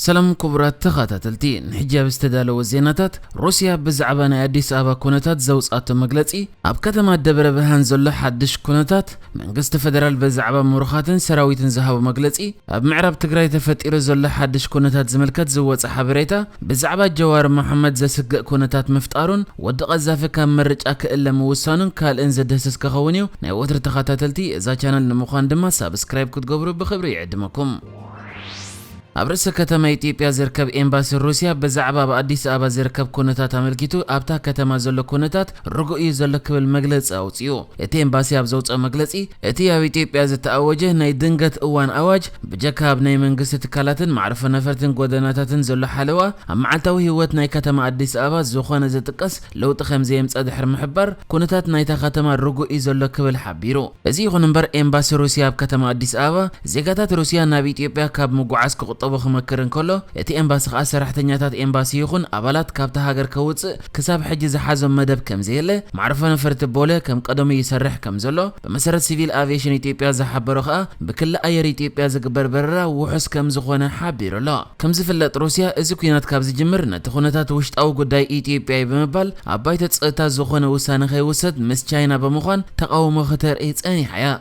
ሰላም ክቡራት ተኸታተልቲ፣ ንሕጂ ኣብ ዝተዳለወ ዜናታት፣ ሩስያ ብዛዕባ ናይ ኣዲስ ኣበባ ኩነታት ዘውፅኣቶ መግለፂ፣ ኣብ ከተማ ደብረ ብርሃን ዘሎ ሓድሽ ኩነታት፣ መንግስቲ ፌደራል ብዛዕባ ምሩኻትን ሰራዊትን ዝሃቦ መግለፂ፣ ኣብ ምዕራብ ትግራይ ተፈጢሩ ዘሎ ሓድሽ ኩነታት ዝምልከት ዝወፀ ሓበሬታ፣ ብዛዕባ ጀዋር መሓመድ ዘስግእ ኩነታት ምፍጣሩን ወዲ ቀዛፊ ካብ ምርጫ ክእለ ምውሳኑን ካልእን ዘድህስስ ክኸውን እዩ። ናይ ወትሪ ተኸታተልቲ እዛ ቻነል ንምዃን ድማ ሳብስክራይብ ክትገብሩ ብኽብሪ ይዕድመኩም። ኣብ ርእሰ ከተማ ኢትዮጵያ ዝርከብ ኤምባሲ ሩስያ ብዛዕባ ኣብ ኣዲስ ኣበባ ዝርከብ ኩነታት ኣመልኪቱ፣ ኣብታ ከተማ ዘሎ ኩነታት ርጉእ እዩ ዘሎ ክብል መግለጺ ኣውጺኡ። እቲ ኤምባሲ ኣብ ዘውጽኦ መግለጺ፣ እቲ ኣብ ኢትዮጵያ ዝተኣወጀ ናይ ድንገት እዋን ኣዋጅ፣ ብጀካ ኣብ ናይ መንግስቲ ትካላትን መዕርፎ ነፈርትን ጎደናታትን ዘሎ ሓለዋ፣ ኣብ መዓልታዊ ህይወት ናይ ከተማ ኣዲስ ኣበባ ዝኾነ ዝጥቀስ ለውጢ ከም ዘየምጸ ድሕሪ ምሕባር፣ ኩነታት ናይታ ከተማ ርጉእ እዩ ዘሎ ክብል ሓቢሩ። እዚ ይኹን እምበር፣ ኤምባሲ ሩስያ ኣብ ከተማ ኣዲስ ኣበባ፣ ዜጋታት ሩስያ ናብ ኢትዮጵያ ካብ ምጉዓዝ ክቑጠቡ ክመክር እንከሎ፣ እቲ ኤምባሲ ከኣ ሰራሕተኛታት ኤምባሲ ይኹን ኣባላት ካብታ ሃገር ከውጽእ ክሳብ ሕጂ ዝሓዞም መደብ ከም ዘየለ፣ መዕርፎ ነፈርቲ ቦሌ ከም ቀደሙ ይሰርሕ ከም ዘሎ፣ ብመሰረት ሲቪል ኣቪዬሽን ኢትዮጵያ ዝሓበሮ ከኣ፣ ብክሊ ኣየር ኢትዮጵያ ዝግበር በረራ ውሑስ ከም ዝኾነ ሓቢሩ ኣሎ። ከም ዝፍለጥ፣ ሩስያ እዚ ኲናት ካብ ዝጅምር ነቲ ኩነታት ውሽጣዊ ጉዳይ ኢትዮጵያ እዩ ብምባል ኣብ ባይቶ ጸጥታ ዝኾነ ውሳነ ከይውሰድ ምስ ቻይና ብምዃን ተቓውሞ ክተርኢ ጸኒሓ እያ።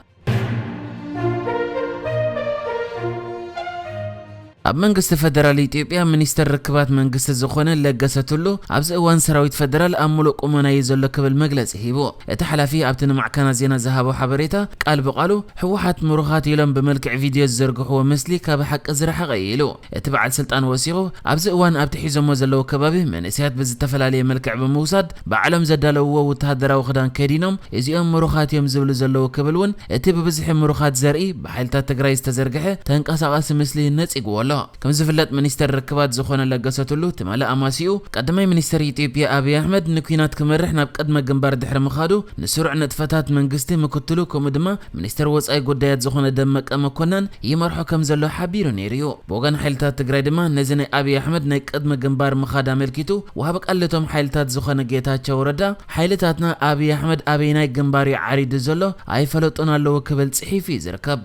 ኣብ መንግስቲ ፌደራል ኢትዮጵያ ሚኒስተር ርክባት መንግስቲ ዝኾነ ለገሰ ቱሉ ኣብዚ እዋን ሰራዊት ፌደራል ኣብ ሙሉእ ቁመና እዩ ዘሎ ክብል መግለጺ ሂቡ። እቲ ሓላፊ ኣብቲ ንማዕከናት ዜና ዝሃቦ ሓበሬታ ቃል ብቃሉ ህወሓት ምሩኻት ኢሎም ብመልክዕ ቪድዮ ዝዘርግሕዎ ምስሊ ካብ ሓቂ ዝረሓቐ እዩ ኢሉ። እቲ በዓል ስልጣን ወሲኹ፣ ኣብዚ እዋን ኣብቲ ሒዞሞ ዘለዉ ከባቢ መንእሰያት ብዝተፈላለየ መልክዕ ብምውሳድ ባዕሎም ዘዳለውዎ ወተሃደራዊ ክዳን ከዲኖም እዚኦም ምሩኻት እዮም ዝብሉ ዘለዉ ክብል እውን እቲ ብብዝሒ ምሩኻት ዘርኢ ብሓይልታት ትግራይ ዝተዘርግሐ ተንቀሳቓሲ ምስሊ ነጺግዎ ኣሎ። ከም ዝፍለጥ፣ ሚኒስተር ርክባት ዝኾነ ለገሰ ቱሉ ትማሊ ኣማሲኡ ቀዳማይ ሚኒስተር ኢትዮጵያ ኣብይ ኣሕመድ ንኲናት ክመርሕ ናብ ቅድመ ግንባር ድሕሪ ምኻዱ፣ ንስሩዕ ንጥፈታት መንግስቲ ምክትሉ ከምኡ ድማ ሚኒስተር ወጻኢ ጉዳያት ዝኾነ ደመቀ መኮነን ይመርሖ ከም ዘሎ ሓቢሩ ነይሩ እዩ። ብወገን ሓይልታት ትግራይ ድማ ነዚ ናይ ኣብይ ኣሕመድ ናይ ቅድመ ግንባር ምኻድ ኣመልኪቱ፣ ወሃቢ ቃል እቶም ሓይልታት ዝኾነ ጌታቸው ረዳ፣ ሓይልታትና ኣብይ ኣሕመድ ኣበይናይ ግንባር እዩ ዓሪዱ ዘሎ ኣይፈለጡን ኣለዉ ክብል ጽሒፉ እዩ ዝርከብ።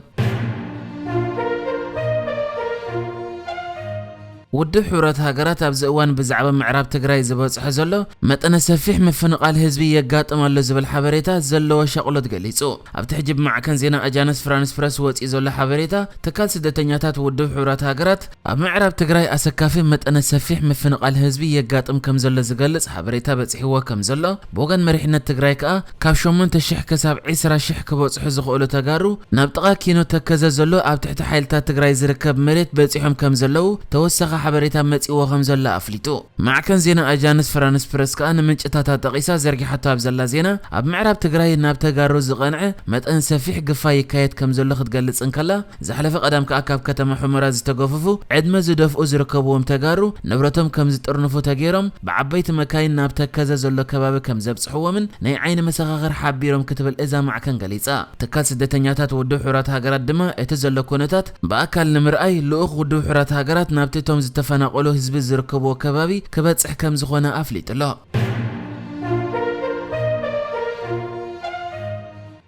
ውድብ ሕቡራት ሃገራት ኣብዚ እዋን ብዛዕባ ምዕራብ ትግራይ ዝበፅሐ ዘሎ መጠነ ሰፊሕ ምፍንቓል ህዝቢ የጋጥም ኣሎ ዝብል ሓበሬታ ዘለዎ ሻቕሎት ገሊጹ። ኣብቲ ሕጂ ብማዕከን ዜና ኣጃንስ ፍራንስ ፕረስ ወፂኡ ዘሎ ሓበሬታ፣ ትካል ስደተኛታት ውድብ ሕቡራት ሃገራት ኣብ ምዕራብ ትግራይ ኣሰካፊ መጠነ ሰፊሕ ምፍንቓል ህዝቢ የጋጥም ከም ዘሎ ዝገልጽ ሓበሬታ በፂሕዎ ከም ዘሎ፣ ብወገን መሪሕነት ትግራይ ከኣ ካብ ሸሞንተ ሽሕ ክሳብ ዕስራ ሽሕ ክበጽሑ ዝኽእሉ ተጋሩ ናብ ጥቓ ኪኖ ተከዘ ዘሎ ኣብ ትሕቲ ሓይልታት ትግራይ ዝርከብ መሬት በጺሖም ከም ዘለዉ ተወሳኺ ሓበሬታ መጺእዎ ከም ዘሎ ኣፍሊጡ። ማዕከን ዜና ኣጃንስ ፍራንስ ፕረስ ከኣ ንምንጭታታ ጠቒሳ ዘርጊሓቶ ኣብ ዘላ ዜና፣ ኣብ ምዕራብ ትግራይ ናብ ተጋሩ ዝቐንዐ መጠን ሰፊሕ ግፋ ይካየድ ከም ዘሎ ክትገልጽ እንከላ፣ ዝሓለፈ ቀዳም ከኣ ካብ ከተማ ሑመራ ዝተገፈፉ ዕድመ ዝደፍኡ ዝርከብዎም ተጋሩ ንብረቶም ከም ዝጥርንፉ ተገይሮም ብዓበይቲ መካይን ናብ ተከዘ ዘሎ ከባቢ ከም ዘብጽሕዎምን ናይ ዓይኒ መሰኻኽር ሓቢሮም ክትብል እዛ ማዕከን ገሊጻ። ትካል ስደተኛታት ውድብ ሕቡራት ሃገራት ድማ እቲ ዘሎ ኩነታት ብኣካል ንምርኣይ ልኡኽ ውድብ ሕቡራት ሃገራት ናብቲ እቶም ዝተፈናቐሉ ህዝቢ ዝርከብዎ ከባቢ ክበጽሕ ከም ዝኾነ ኣፍሊጡ ኣሎ።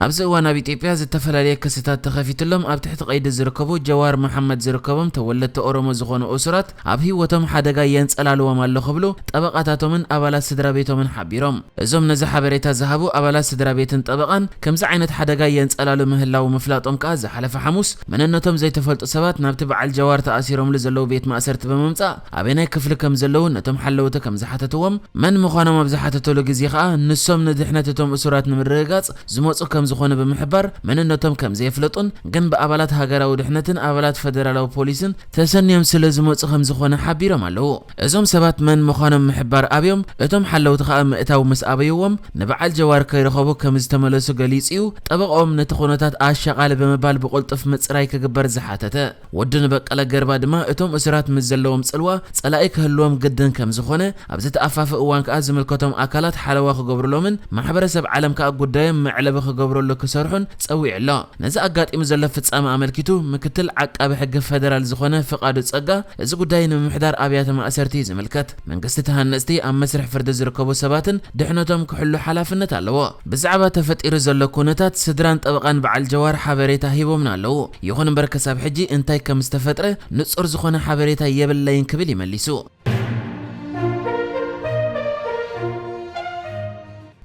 ኣብዚ እዋን ኣብ ኢትዮጵያ ዝተፈላለየ ክስታት ተኸፊትሎም ኣብ ትሕቲ ቀይዲ ዝርከቡ ጀዋር መሓመድ ዝርከቦም ተወለድቲ ኦሮሞ ዝኾኑ እሱራት ኣብ ህይወቶም ሓደጋ የንጸላልዎም ኣሎ ክብሉ ጠበቓታቶምን ኣባላት ስድራ ቤቶምን ሓቢሮም። እዞም ነዚ ሓበሬታ ዝሃቡ ኣባላት ስድራ ቤትን ጠበቓን ከምዚ ዓይነት ሓደጋ የንጸላሉ ምህላው ምፍላጦም ከኣ ዝሓለፈ ሓሙስ መንነቶም ዘይተፈልጡ ሰባት ናብቲ በዓል ጀዋር ተኣሲሮምሉ ዘለዉ ቤት ማእሰርቲ ብምምጻእ ኣበየናይ ክፍሊ ከም ዘለዉ ነቶም ሓለውቲ ከም ዝሓተትዎም መን ምዃኖም ኣብ ዝሓተተሉ ግዜ ከኣ፣ ንሶም ንድሕነት እቶም እሱራት ንምርግጋጽ ዝመጹ ከም ዝኾነ ብምሕባር፣ መንነቶም ከም ዘየፍለጡን፣ ግን ብኣባላት ሃገራዊ ድሕነትን ኣባላት ፈደራላዊ ፖሊስን ተሰንዮም ስለ ዝመጹ ከም ዝኾነ ሓቢሮም ኣለዉ። እዞም ሰባት መን ምዃኖም ምሕባር ኣብዮም፣ እቶም ሓለውቲ ከኣ ምእታው ምስ ኣበይዎም፣ ንበዓል ጀዋር ከይረኸቡ ከም ዝተመለሱ ገሊጹ እዩ። ጠበቕኦም ነቲ ኩነታት ኣሻቓሊ ብምባል ብቕልጡፍ ምጽራይ ክግበር ዝሓተተ። ወዲ ንበቀለ ገርባ ድማ እቶም እሱራት ምስ ዘለዎም ጽልዋ ጸላኢ ክህልዎም ግድን ከም ዝኾነ፣ ኣብ ዝተኣፋፈ እዋን ከኣ ዝምልከቶም ኣካላት ሓለዋ ክገብሩሎምን ማሕበረሰብ ዓለም ከኣ ጉዳዮም መዕለቢ ክገብሩ ክሰርሑን ጸዊዑ ኣሎ። ነዚ ኣጋጢሙ ዘሎ ፍጻመ ኣመልኪቱ ምክትል ዓቃቢ ሕጊ ፌደራል ዝኾነ ፍቓዱ ጸጋ፣ እዚ ጉዳይ ንምምሕዳር ኣብያተ ማእሰርቲ እዩ ዝምልከት። መንግስቲ ተሃነፅቲ ኣብ መስርሕ ፍርዲ ዝርከቡ ሰባትን ድሕነቶም ክሕሉ ሓላፍነት ኣለዎ። ብዛዕባ ተፈጢሩ ዘሎ ኩነታት ስድራን ጠበቓን በዓል ጀዋር ሓበሬታ ሂቦምና ኣለዉ። ይኹን እምበር ክሳብ ሕጂ እንታይ ከም ዝተፈጥረ ንጹር ዝኾነ ሓበሬታ የብለይን ክብል ይመሊሱ።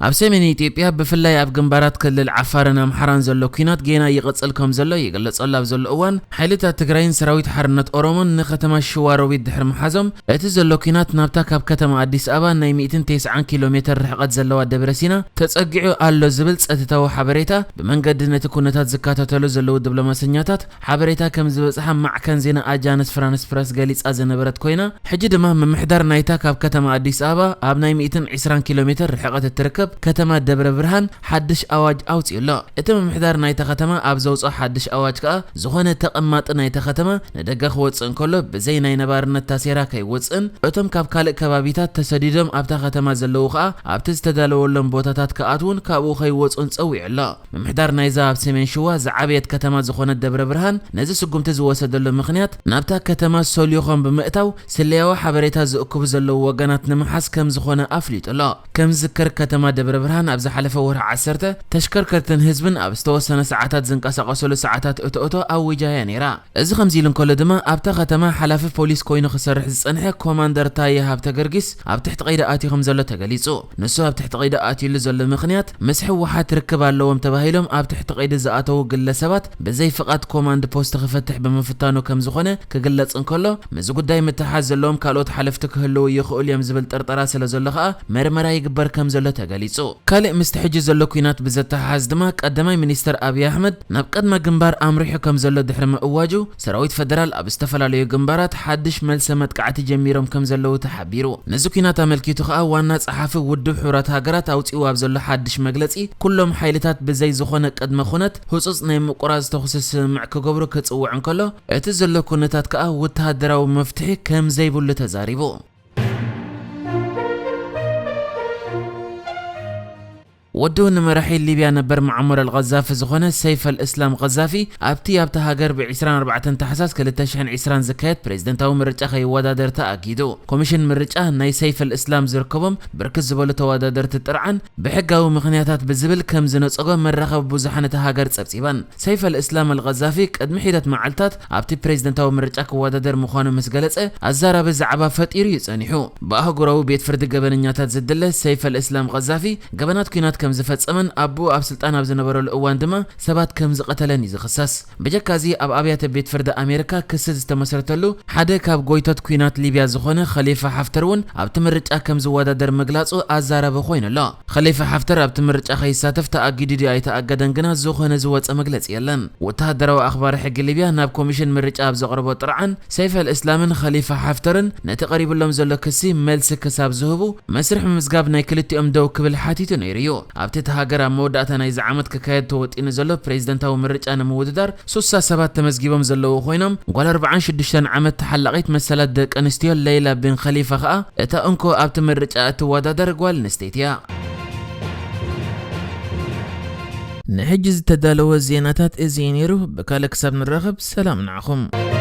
ኣብ ሰሜን ኢትዮጵያ ብፍላይ ኣብ ግንባራት ክልል ዓፋርን ኣምሓራን ዘሎ ኲናት ጌና ይቕጽል ከም ዘሎ ይግለጸሉ ኣብ ዘሎ እዋን፣ ሓይልታት ትግራይን ሰራዊት ሓርነት ኦሮሞን ንከተማ ሽዋሮቢት ድሕሪ ምሓዞም፣ እቲ ዘሎ ኲናት ናብታ ካብ ከተማ ኣዲስ ኣበባ ናይ ሚእትን ተስዓን ኪሎ ሜትር ርሕቀት ዘለዋ ደብረ ሲና ተጸጊዑ ኣሎ ዝብል ጸጥታዊ ሓበሬታ ብመንገዲ ነቲ ኩነታት ዝከታተሉ ዘለዉ ዲፕሎማሰኛታት ሓበሬታ ከም ዝበጽሓ ማዕከን ዜና ኣጃንስ ፍራንስ ፕረስ ገሊጻ ዝነበረት ኮይና፣ ሕጂ ድማ ምምሕዳር ናይታ ካብ ከተማ ኣዲስ ኣበባ ኣብ ናይ ሚእትን ዕስራን ኪሎ ሜትር ርሕቀት እትርከብ ከተማ ደብረ ብርሃን ሓድሽ ኣዋጅ ኣውጺኡ ኣሎ። እቲ ምምሕዳር ናይታ ከተማ ኣብ ዘውጽኦ ሓድሽ ኣዋጅ ከኣ፣ ዝኾነ ተቐማጢ ናይታ ከተማ ንደገ ክወጽእ እንከሎ፣ ብዘይ ናይ ነባርነት ታሴራ ከይወጽእን፣ እቶም ካብ ካልእ ከባቢታት ተሰዲዶም ኣብታ ከተማ ዘለዉ ከኣ፣ ኣብቲ ዝተዳለወሎም ቦታታት ክኣትዉን ካብኡ ከይወጹን ጸዊዑ ኣሎ። ምምሕዳር ናይዛ ኣብ ሰሜን ሽዋ ዝዓበየት ከተማ ዝኾነት ደብረ ብርሃን፣ ነዚ ስጉምቲ ዝወሰደሉ ምኽንያት፣ ናብታ ከተማ ሶልዮኾም ብምእታው፣ ስለያዊ ሓበሬታ ዝእክቡ ዘለዉ ወገናት ንምሓዝ ከም ዝኾነ ኣፍሊጡ ኣሎ። ከም ዝዝከር፣ ከተማ ደብረ ብርሃን ኣብ ዝሓለፈ ወርሒ ዓሰርተ፣ ተሽከርከርትን ህዝብን ኣብ ዝተወሰነ ሰዓታት ዝንቀሳቐሰሉ ሰዓታት እቶ እቶ ኣዊጃ እያ ነይራ። እዚ ከምዚ ኢሉ እንከሎ ድማ፣ ኣብታ ከተማ ሓላፊ ፖሊስ ኮይኑ ክሰርሕ ዝጸንሐ ኮማንደር ታየ ሃብተ ገርጊስ ኣብ ትሕቲ ቀይዲ ኣትዩ ከም ዘሎ ተገሊጹ። ንሱ ኣብ ትሕቲ ቀይዲ ኣትዩሉ ዘሎ ምኽንያት፣ ምስ ህወሓት ርክብ ኣለዎም ተባሂሎም ኣብ ትሕቲ ቀይዲ ዝኣተዉ ግለሰባት ብዘይ ፍቓድ ኮማንድ ፖስት ክፈትሕ ብምፍታኑ ከም ዝኾነ ክግለጽ እንከሎ፣ ምስዚ ጉዳይ ምትሓዝ ዘለዎም ካልኦት ሓለፍቲ ክህልዉ ይኽእሉ እዮም ዝብል ጥርጠራ ስለ ዘሎ ከኣ መርመራ ይግበር ከም ዘሎ ተገሊጹ። ካልእ ምስቲ ሕጂ ዘሎ ኲናት ብዘተሓሓዝ ድማ፣ ቀዳማይ ሚኒስተር ኣብይ ኣሕመድ ናብ ቅድመ ግንባር ኣምሪሑ ከም ዘሎ ድሕሪ ምእዋጁ፣ ሰራዊት ፈደራል ኣብ ዝተፈላለዩ ግንባራት ሓድሽ መልሰ መጥቃዕቲ ጀሚሮም ከም ዘለዉ ተሓቢሩ። ነዚ ኲናት ኣመልኪቱ ከኣ ዋና ጸሓፊ ውድብ ሕቡራት ሃገራት ኣውጺእዎ ኣብ ዘሎ ሓድሽ መግለጺ፣ ኩሎም ሓይልታት ብዘይ ዝኾነ ቅድመ ኩነት ህጹጽ ናይ ምቁራጽ ተኹሲ ስምምዕ ክገብሩ ክጽውዕ እንከሎ፣ እቲ ዘሎ ኩነታት ከኣ ወተሃደራዊ መፍትሒ ከም ዘይብሉ ተዛሪቡ። ወዱ ንመራሒ ሊብያ ነበር መዓመር ኣልቀዛፊ ዝኾነ ሰይፍ ኣልእስላም ቀዛፊ ኣብቲ ኣብታ ሃገር ብ ዕስራን ኣርባዕተን ታሕሳስ ክልተ ሽሕን ዕስራን ዝካየድ ፕሬዝደንታዊ ምርጫ ከይወዳደር ተኣጊዱ። ኮሚሽን ምርጫ ናይ ሰይፍ ኣልእስላም ዝርከቦም ብርክት ዝበሉ ተወዳደርቲ ጥርዓን ብሕጋዊ ምኽንያታት ብዝብል ከም ዝነጸጎ መራኸቢ ብዙሓን እታ ሃገር ጸብጺበን። ሰይፍ ኣልእስላም ኣልቀዛፊ ቅድሚ ሒደት መዓልታት ኣብቲ ፕሬዝደንታዊ ምርጫ ክወዳደር ምዃኑ ምስ ገለጸ፣ ኣዛራቢ ዛዕባ ፈጢሩ እዩ ጸኒሑ። ብኣህጉራዊ ቤት ፍርዲ ገበነኛታት ዝድለ ሰይፍ ኣልእስላም ቀዛፊ ገበናት ኲናት ከም ዝፈጸመን ኣቦኡ ኣብ ስልጣን ኣብ ዝነበረሉ እዋን ድማ ሰባት ከም ዝቐተለን እዩ ዝኽሰስ። ብጀካ እዚ ኣብ ኣብያተ ቤት ፍርዲ ኣሜሪካ ክሲ ዝተመስረተሉ ሓደ ካብ ጎይቶት ኲናት ሊብያ ዝኾነ ኸሊፋ ሓፍተር እውን ኣብቲ ምርጫ ከም ዝወዳደር ምግላጹ ኣዛራቢ ኮይኑ ኣሎ። ኸሊፋ ሓፍተር ኣብቲ ምርጫ ከይሳተፍ ተኣጊዱ ድዩ ኣይተኣገደን ግና ዝኾነ ዝወጸ መግለጺ የለን። ወተሃደራዊ ኣኽባሪ ሕጊ ሊብያ ናብ ኮሚሽን ምርጫ ኣብ ዘቕረቦ ጥርዓን፣ ሰይፍ ኣልእስላምን ኸሊፋ ሓፍተርን ነቲ ቀሪብሎም ዘሎ ክሲ መልሲ ክሳብ ዝህቡ፣ መስርሕ ምምዝጋብ ናይ ክልቲኦም ደው ክብል ሓቲቱ ነይሩ እዩ። ኣብቲ እቲ ሃገር ኣብ መወዳእታ ናይዚ ዓመት ክካየድ ተወጢኑ ዘሎ ፕሬዝደንታዊ ምርጫ ንምውድዳር ሱሳ ሰባት ተመዝጊቦም ዘለዉ ኮይኖም፣ ጓል ኣርባዓን ሽዱሽተን ዓመት ተሓላቒት መሰላት ደቂ ኣንስትዮ ለይላ ቢን ኸሊፋ ከኣ እታ እንኮ ኣብቲ ምርጫ እትወዳደር ጓል ኣንስተይቲ እያ። ንሕጂ ዝተዳለወ ዜናታት እዚ እዩ ነይሩ። ብካልእ ክሳብ ንራኸብ ሰላም ንዓኹም።